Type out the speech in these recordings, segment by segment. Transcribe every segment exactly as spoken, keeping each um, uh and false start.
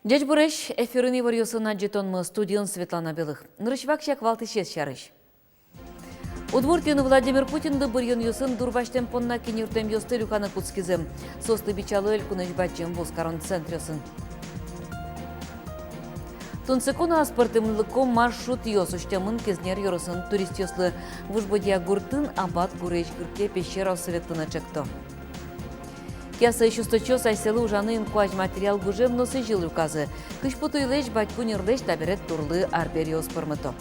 Ӟечбуресь! Эфирын иворъёсын адӟытонмы, студиын Светлана Белых. Нырысь вакчияк валтӥсез сярысь. Удмуртиын Владимир Путинлы быръёнъёсын дурбасьтэм понна киньыртэмъёсты люканы кутскизы. Соосты бичало элькунысь бадӟым вузкарон центръёсын. Тунсыко но аспӧртэмлыко маршрутъёс усьтэмын Кизнер ёросын. Туристъёслы Вуж Бодья гуртын, Абат гурезь гырке пещераосы ветлыны ӵекто. Киясысь усточиос асьсэлы ужаны инкуазь материал гужем но сӥзьыл люказы. Кызьпу туйлэсь, Батькунерлэсь табере турлы арбериос пӧрмыто.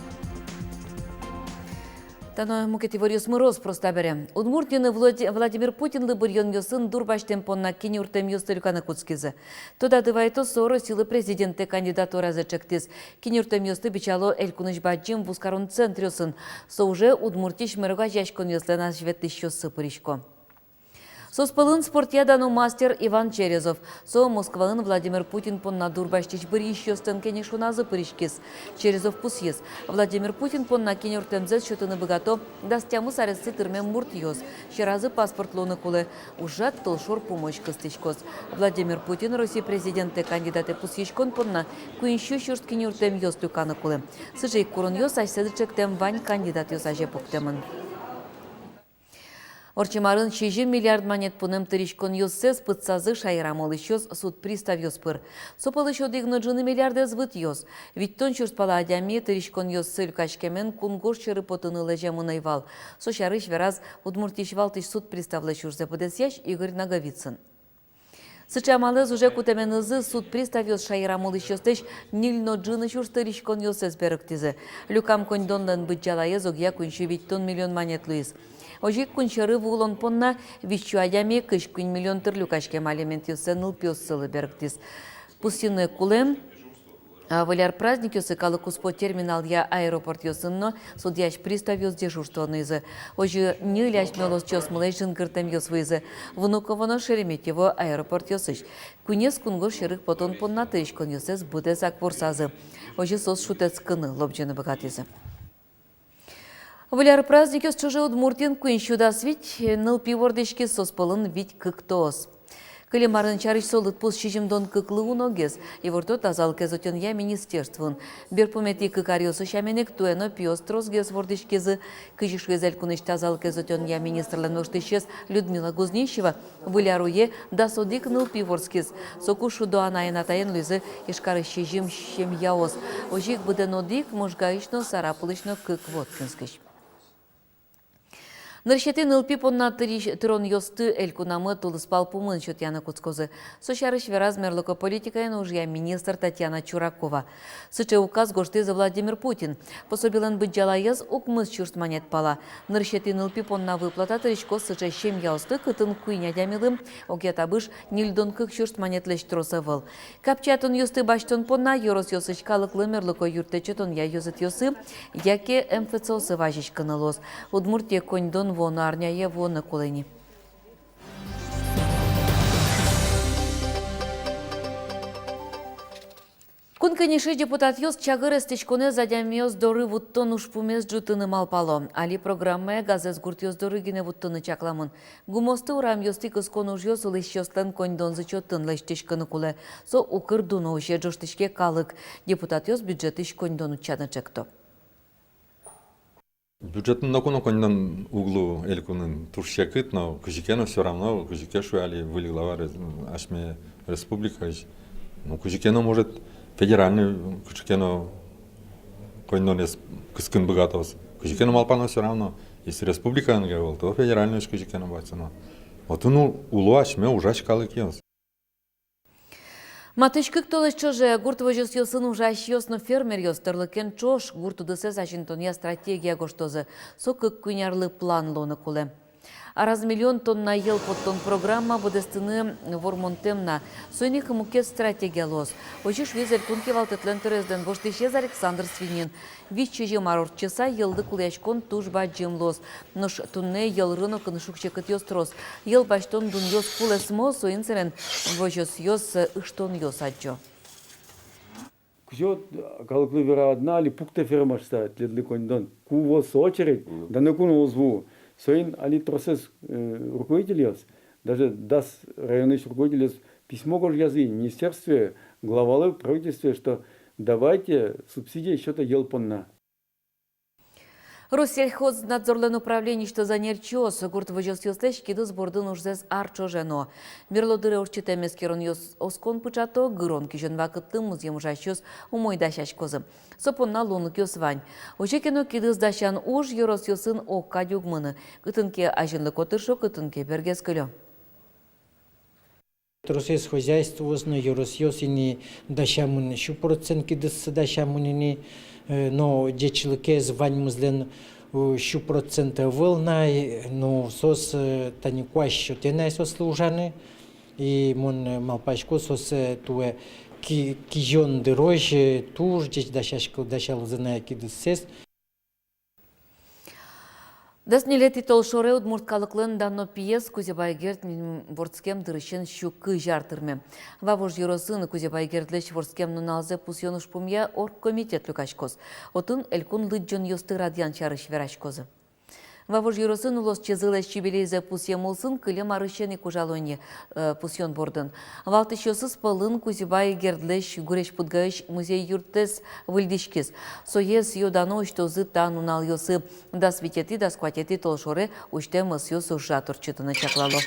Та но мукет иворъёсмы рос-прос табере. Удмуртиын Влад-, Владимир Путинлы быръёнъёсын дурбасьтэм понна киньыртэмъёсты люканы кутскизы. Тодады вайытом, со Россилы президентлы кандидатуразэ ӵектӥз. Киньыртэмъёсты бичало элькунысь бадӟым вузкарон центръёсын. Со уже Удмуртиысь мер огазеяськонъёслэн азьветлӥсьёссы пырисько. Соос пӧлын спортъя дано мастер Иван Черезов. Со Москваын Владимир Путин понна дурбасьтӥсь быръисьёслэн кенешоназы пыриськиз. Черезов пусйиз: Владимир Путин понна киньыртэмзэс сётыны быгато дас тямыс арессы тырмем муртъёс. Сьӧразы паспорт луыны кулэ. Ужрад тылшор пумозь кыстӥськоз. Владимир Путин Росси президентлы кандидатэ пусйиськон понна куинь сю сюрс киньыртэмъёс люканы кулэ. Сыӵе ик куронъёс асьсэлы ӵектэм вань кандидатъёс азе пуктэмын. Ортчем арын сизьым миллиард манет пунэм тыриськонъёссэс пытсазы шаерамы улӥсьёс суд приставъёс пыр. Со пӧлысь одӥг но ӝыны миллиардэз вытъёз. Витьтон сюрс пала адями тыриськонъёссы люкаськемен кунгож сьӧры потыны лэземын ӧй вал. Со сярысь вераз Удмуртиысь валтӥсь суд приставлэсь ужзэ быдэсъясь Игорь Наговицын. Сыӵе амалэз уже кутэменызы суд приставъёс шаерамы улӥсьёслэсь ньыль но ӝыны сюрс тыриськонъёссэс берыктӥзы. Люкам коньдонлэн быдӟалаез огъя куинь сю витьтон миллион манет луиз. Озьы ик кун сьӧры вуылон понна вить сю адями кызь куинь миллион тыр люкаськем алиментъёссэ нылпиоссылы берыктӥз. Пусйыны кулэ, а, Выль ар праздникъёсы калык куспо терминалъя аэропортъёсын но судъясь приставъёс дежурство нуизы. Озьы ньыль асьме улосчиосмылэсь жингыртэмъёс вуизы Внуково но Шереметьево аэропортъёсысь. Куинез кунгож сьӧры потон понна тыриськонъёссэс быдэсак ворсазы. Озьы соос шутэтскыны, лобӟыны быгатӥзы. Выль ар праздникъёс ӵоже Удмуртиын куинь сю дас вить нылпи вордӥськиз, соос пӧлын вить кыктоос. Кылем арын сярысь со лыдпус сизьымдон кыклы уногес, иворто тазалыкез утёнъя министерствоын. Берпуметӥ кык аръёсы сямен ик туэ но пиос тросгес вордӥськизы. Кызьы шуиз элькунысь тазалыкез утёнъя министрлэн воштӥсез Людмила Гузнищева, Выль ар уе дас одӥг нылпи вордскиз. Соку шудо анай-атаен луизы Ижкарысь сизьым семьяос. Озьы ик быдэн одӥг Можгаысь но, Сарапулысь но, кык Воткинскысь. Нырысетӥ нылпи понна тырись-, тыронъёсты элькунамы тулыспал пумын сётъяны кутскозы. Со сярысь вераз мерлыко политикаен ужъя министр Татьяна Чуракова. Сыӵе указ гожтӥз Владимир Путин. Пособилэн быдӟалаез укмыс сюрс манет пала. Нырысетӥ нылпи понна выплата тыриськоз сыӵе семьяосты, кытын куинь адямилы огъя табыш ньыльдон кык сюрс манетлэсь трос ӧвӧл. Капчиятонъёсты басьтон понна ёросъёсысь калыклы мерлыко юрттэт сётонъя ёзэтъёсы яке МФЦ-осы вазиськыны луоз. Удмуртие коньдон вуоно арняе вуыны кулэ ни. Кун Кенешысь депутатъёс чагыр эстӥськонэз адямиос доры вуттон ужпумез ӝутыны малпало. Али программае газэз гуртъёс доры гинэ вуттыны чакламын. Гумыосты, урамъёсты кыскон ужъёс улӥсьёслэн коньдонзы чотын лэсьтӥськыны кулэ. Со укыр дуно усе ӝожтӥське калык. Депутатъёс бюджетысь коньдон утчаны ӵекто. Бюджетын ноку но коньдон уг лу элькунын, туж секыт, но кызьы ке но всё равно, кызьы ке шуэ али выль глава рес-, асьме республикаысь. Ну, кызьы ке но, может, федеральный кызьы ке но коньдонэз кыскыны быгатоз. Кызьы ке но малпано всё равно, если республикаын ке ӧвӧл, то федеральныйысь кызьы ке но басьтоно. Отын у-, уло асьме ужась калыкъёс. Матысь кык толэзь ӵоже гурт возёсъёсын ужасьёс но фермеръёс тӧрлыкен ӵош гурт удысэз азинтонъя стратегия гожтозы. Со кык-куинь арлы план луыны кулэ. Араз миллион тонна йӧл поттон программа быдэстыны вормонтэм на. Соин ик мукет стратегия луоз. Озьы шуиз элькун кивалтэтлэн тӧроезлэн воштӥсез Александр Свинин. Вить-сизьым ар ортчыса йӧллы кулэяськон туж бадӟым луоз. Нош туннэ йӧл рынокын шуг-секытъёс трос. Йӧл басьтон дунъёс кулэсмо, соин сэрен возёсъёс ыштонъёс адӟо. Кызьы вот калыклы верало: али пуктэ ферма шуса, тӥледлы коньдон. Ку вуоз со очередь, да ноку но уз вуы. Соин али тросэз, э, руководительёс, даже дас районысь руководительёс письмо гожъязы министерствое, главалы, правительстве, что давайте субсидия счёта йӧл понна. Россельхознадзорлэн управлениысьтыз ӧнерчиос гурт возёсъёслэсь кидыс бордын ужзэс ар ӵоже но. Берло дыре ортчытэм эскеронъёс оскон пыӵато, гырон-кизён вакытты музъем ужасьёс умой дасяськозы. Со понна луонлыкъёс вань. Озьы ке но, кидыс дасян уж ёросъёсын огкадь уг мыны. Кытын ке азинлыко тыршо, кытын ке бергес кылё. Тросэз хозяйствоос но ёросъёс ини дасямын, сю процент кидыссы дасямын ини, э, но ӟечлыкез ваньмызлэн, э, сю процент ӧвӧл на, э, но соос, э, тани куазь сётэ на соослы ужаны. И мон, э, малпасько, соос, э, туэ ки-, кизён дырозь, э, туж ӟеч дасясько, дасялозы на кидыссэс. Дас ньылетӥ толшоре удмурт калыклэн дано пиез Кузебай Герд ним вордскем дырысен сю кызь ар тырме. Вавож ёросын Кузебай Гердлэсь вордскем нуналзэ пусъён ужпумъя оргкомитет люкаськоз. Отын элькун лыдӟонъёсты радъян сярысь вераськозы. Вавож ёросын улосчизылэсь юбилейзэ пусъем улсын кылем арысен ик ужало ини, э, пусъён бордын. Валтӥсьёсыз пӧлын Кузебай Гердлэсь гурезь пудгаысь музей-юртэз выльдӥськиз. Сое сӥё-дано усьтозы та нуналъёсы. Дас витетӥ, дас куатетӥ толшоре усьтэм ӧсъёс ужрад ортчытыны чаклало.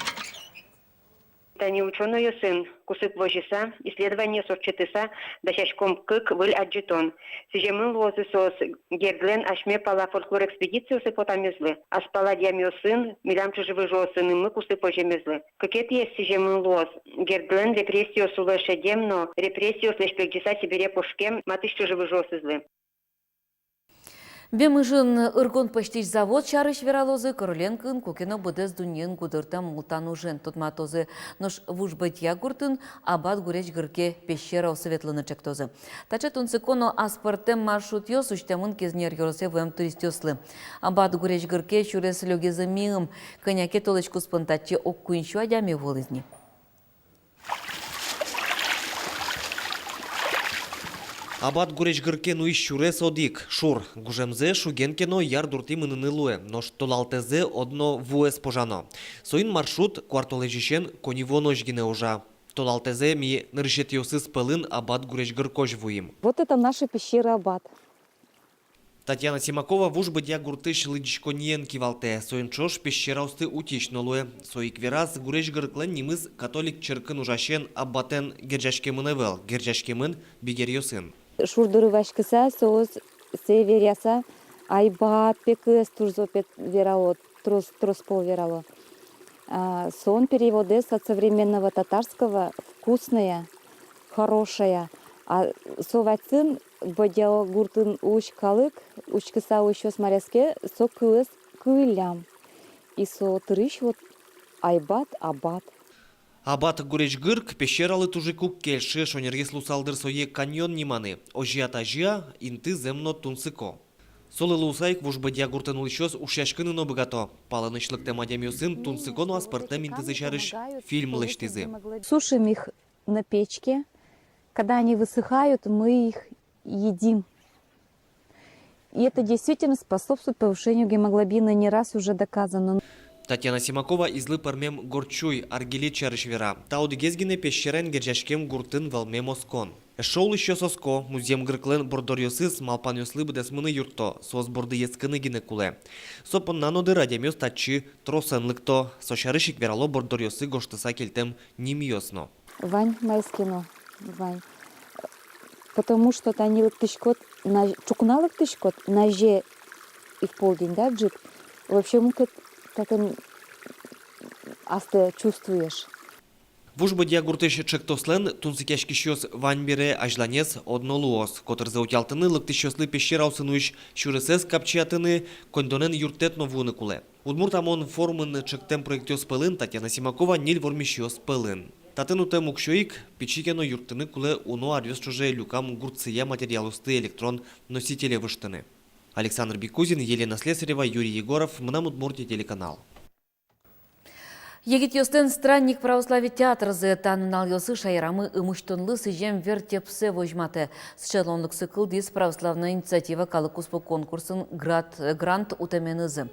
Тани учёнойёсын кусып возьыса, исследованиос ортчытыса, дасяськом кык выль адӟытон. Сӥземын луозы соос Гердлэн асьме пала фольклор экспедициосы потэмезлы, ас пала адямиосын, милям чыжы-выжыосынымы кусып воземезлы. Кыкетӥез сӥземын луоз Гердлэн репрессиос улэ шедем но репрессиослэсь пегӟыса Сибире кошкем матысь чыжы-выжыосызлы. Бемыжын ыргон пӧзьтӥсь завод сярысь вералозы, Короленкоын куке но быдэс дуннеын гудыртэм мултан ужен тодматозы. Нош Вуж Бӧдья гуртын Абат гурезь гырке пещераосы ветлыны ӵектозы. Таӵе тунсыко но аспӧртэм маршрутъёс усьтэмын Кизнер ёросэ вуэм туристъёслы. Абат гурезь гырке сюрес лёгезы миым. Кӧня ке толэзь куспын татчы ог куинь сю адями вуылӥз ни. Абат гурезь гырке нуись сюрес одӥг — шур. Гужемзэ шуген ке но, яр дуртӥ мыныны луэ, нош толалтэзэ одно вуэз пожано. Соин маршрут куартолэзьысен коньывуонозь гинэ ужа. Толалтэзэ ми нырысетӥосыз пӧлын Абат гурезь гыркозь вуим. Вот это наша пещера Абат. Татьяна Симакова Вуж Бӧдья гуртысь лыдӟиськонниен кивалтэ. Соин ӵош пещераосты утись но луэ. Со ик вераз, гурезь гырклэн нимыз католик черкын ужасен аббатэн герӟаськемын ӧвӧл, герӟаськемын бигеръёсын. Шур доры васькыса, соос сое веръяса Айбат пе кылэз туж зол пе верало, трос, трос пол верало. А, со переводэз от современного татарского «вкусная», «хорошая». А со вадьсын Бӧдья гуртын улӥсь калык, учкыса улӥсьёс, маръяське, со кылэз кылӥллям. И со дырысь вот Айбат, Абат. Абат гурезь гырк пещералы туж ик уг кельшы, шонергес луысал, дыр, сое каньон ниманы. Озьы-а, тазьы-а, инты зэм но тунсыко. Солы луыса ик Вуж Бӧдья гуртын улӥсьёс ушъяськыны но быгато. Палэнысь лыктэм адямиосын тунсыко но аспӧртэм интызы сярысь фильм лэсьтӥзы. Сушим их на печке. Когда они высыхают, мы их едим. И это действительно способствует повышению гемоглобина, не раз уже доказано. Татьяна Симакова излы пӧрмем горд сюй, аргилит сярысь вера. Та одӥгез гинэ пещераен герӟаськем гуртын вӧлмем оскон. Эшшо улӥсьёс оско, музъем гырклэн борддоръёсыз малпанъёслы быдэсмыны юртто, соос борды ӧскыны гинэ кулэ. Со понна но, дыр, адямиос татчы тросэн лыкто, со сярысь ик верало борддоръёсы гожтыса кельтэм нимъёс но. Вань маиз ке но, вань. Потому что тани лыктӥськод, на-, ӵукна лыктӥськод, назе и в полдень, да, ӝыт. Вообще мукет татын астэ чувствуешь. Вуж Бӧдья гуртысь ӵектослэн тунсыкъяськисьёс вань бере, азьланез одно луоз. Котырзэ утялтыны лыктӥсьёслы пещераосын улӥсь сюресэз капчиятыны, коньдонэн юрттэт но вуыны кулэ. «Удмурт ОМОН» форумын ӵектэм проектъёс пӧлын Татьяна Симакова ньыль вормисьёс пӧлын. Татын утэм уксё ик пичи ке но юрттыны кулэ уно аръёс ӵоже люкам гуртсыя материалъёсты электрон носителе выжтыны. Александр Бекузин, Елена Слесарева, Юрий Егоров, «Мынам Удмуртие» телеканал. Егитъёслэн «Странник» православной театрзы та нуналъёсы шаерамы ымусьтонлы сӥзем вертепсэ возьматэ. Сыӵе луонлыксэ кылдӥз «Православная инициатива» калык куспо конкурсын грант, грант утэменызы.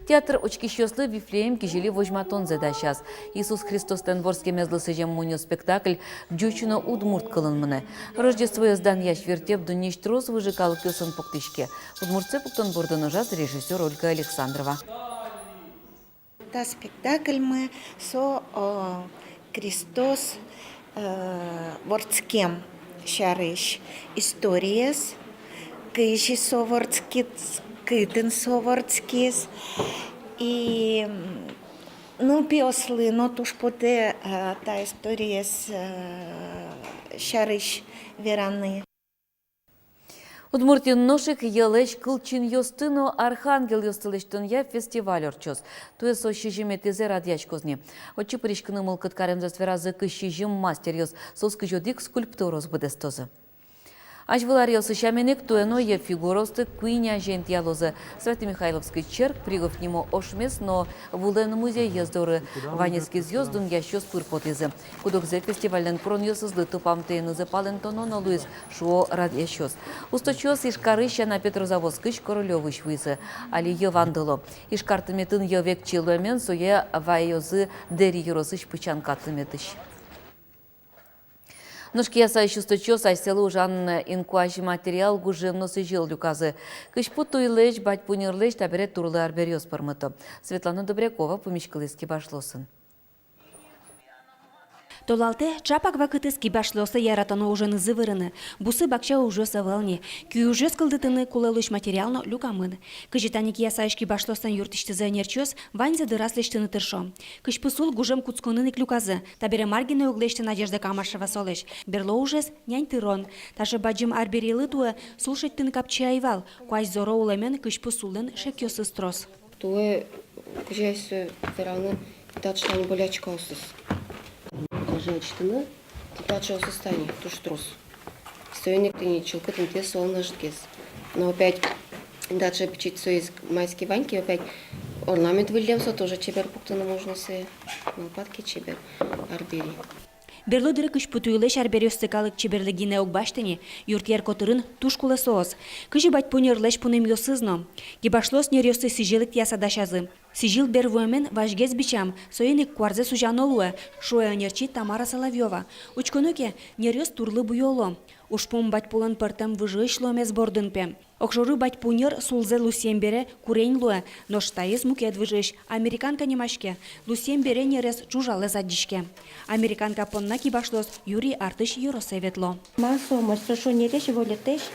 Театр учкисьёслы Вифлеем кизили возьматонзэ дасяз. Иисус Христослэн вордскемезлы сӥзем мунё спектакль ӟуч но удмурт кылын мынэ. Рождествоез данъясь вертеп дуннеысь трос выжы калыкъёсын пуктӥське. Удмуртсэ пуктон бордын ужаз режиссёр Ольга Александрова. Та спектакльмы со, о, Христос, э, вордскем сярысь историез, кызьы со вордскиз, кытын со вордскиз. И, м, ну, пиослы но туж потэ, э, та историез, э, сярысь вераны. Удмуртиын нош ик йӧлэсь кылчинъёсты но архангелъёсты лэсьтонъя фестиваль ортчоз. Туэ со сизьыметӥзэ радъяськоз ни. Отчы пыриськыны мылкыд каремзэс веразы кызь сизьым мастеръёс, соос кызь одӥг скульптураос быдэстозы. Азьвыл аръёсы сямен ик, туэ но йӧ фигураосты куинь азе интыялозы. Свято-Михайловский черк, Пригов нимо ошмес но вулэн музейез доры. Вань эскизъёс дунъясьёс пыр потӥзы. Куд-огзэ фестивальлэн куронъёсызлы тупамтэенызы палэнтоно но луиз, шуо радъясьёс. Усточиос Ижкарысь сяна Петрозаводскысь, Королёвысь вуизы. Али йӧ вандыло. Ижкар тыметын йӧ векчи луэмен, сое ваёзы Дэри ёросысь Пычанка тыметысь. Нош Киясаысь усточиос асьсэлы ужан инкуазь материал, гужем но сӥзьыл люказы. Кызьпу туйлэсь, бадьпу ньӧрлэсь табере турлы арбериос пӧрмыто. Светлана Добрякова пумиськылӥз кибашлыосын. Толалтэ ӵапак вакытэз кибашлыослы яратоно уженызы вырыны. Бусы бакча ужъёс ӧвӧл ни. Киужъёс кылдытыны кулэ луись материал но люкамын. Кызьы тани Киясаысь кибашлыослэн юртысьтызы ӧнерчиос ваньзэ дыраз лэсьтыны тыршо. Кызьпу сул гужем кутсконын ик люказы. Табере мар гинэ уг лэсьты Надежда Камашева солэсь. Берло ужез — нянь тырон. Таӵе бадӟым арберилы туэ сул шедьтыны капчи ӧй вал. Куазь зоро улэмен кызьпу суллэн шекъёсыз трос. Туэ кызьы ай сое вераны, тӥ таӵе тани болячкаосыз. Даже ачтыны, тӥ таӵеосыз тани туж трос. Соин ик тӥни чылкыт интыез солэн ӧжытгес. Но опять даже пичи соиз майски вань ке, опять орнамент выллем со тоже чебер пуктыны можно сое. Малпад ке, чебер арбери. Берло дыре кызьпу туйлэсь арбериосты калык чеберлык гинэ уг басьты ни, юртъер котырын туж кулэ соос. Кызьы бадьпу ньӧрлэсь пунэмъёсыз но. Кибашлыос ньӧръёсты сӥзьыл эктъяса дасязы. Сӥзьыл бер вуэмен вазьгес бичам, соин ик куарзэ сузяно луэ, шуэ ӧнерчи Тамара Соловьёва. Учконо ке, ньӧръёс турлы буёло. Ужпум бадьпулэн пӧртэм выжыысь луэмез бордын, пе. Огшоры бадьпу ньӧр сулзэ лусъем бере курень луэ, нош таиз мукет выжыысь, американка нимаське. Лусъем бере ньӧрез ӵужалэз адӟиське. Американка понна кибашлыос юри артысь ёросэ ветло. Ма со, мар со, шонересь, вольытэсь.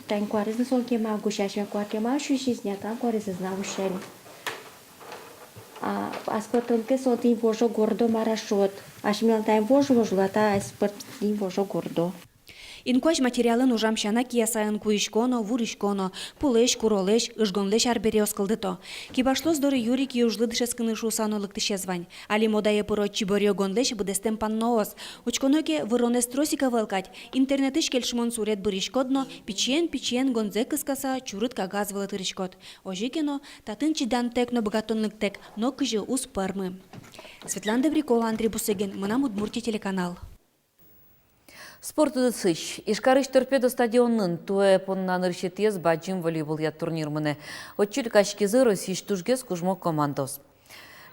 Тань куарез но солы кема гусясь, ма куар кема сюсизня, тань куарез но гусясь. А аспӧртэмлыке со тӥни вожо гордо, мар-а шуод. Асьмелэн тань вож, вож луэ, а та аспӧртэм тӥни вожо гордо. Инкуазь материалын ужам сяна, Киясаын куисько но, вурисько но, пулэсь, куролэсь, ыжгонлэсь арбериос кылдыто. Кибашлыос доры юри киужлы дышетскыны шуыса но лыктӥсез вань. Али модае пыро чиборъё гонлэсь быдэстэм панноос. Учконо ке, выронэз трос ик ӧвӧл кадь. Интернетысь кельшымон сурет быриськод но, пичиен-пичиен гонзэ кыскаса, чурыт кагаз вылэ тыриськод. Озьы ке но, татын чидантэк но быгатонлыктэк нокызьы уз пӧрмы. Светлана Добрякова, Андрей Бусыгин, «Мынам Удмуртие» телеканал. Спорт удысысь. Ижкарысь «Торпедо» стадионын туэ понна нырысетӥез бадӟым волейболъя турнир мынэ. Отчы люкаськизы Россиысь тужгес кужмо командаос.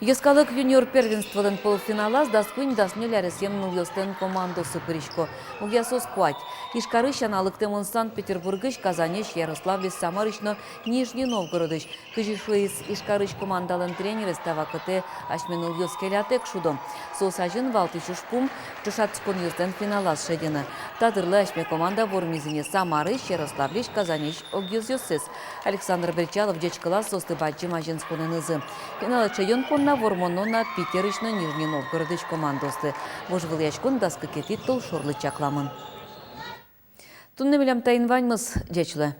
Йӧскалык юниор первенстволэн полуфиналаз дас куинь-дас ньыль аресъем нылъёслэн командаоссы пырисько. Мугъясос куать. Ижкарысь сяна лыктэмын Санкт-Петербургысь, Казаньысь, Ярославльысь, Самарысь но Нижний Новгородысь. Кызьы шуиз Ижкарысь командалэн тренерез, та вакытэ асьме нылъёс келятэк шудо. Соос азьын валтӥсь ужпум ӵошатсконъёслэн финалаз шедьыны. Та дырлы асьме команда вормиз ини Самарысь, Ярославльысь, Казаньысь огъёзъёссэс. Александр Бречалов ӟечкылаз соосты бадӟым азинсконэнызы. Финалэ шедён понна вормоно на Питерысь но Нижний Новгородысь командаосты. Вожвылъяськон дас кыкетӥ толшорлы чакламын. Туннэ милям таин ваньмыз. Ӟеч луэ.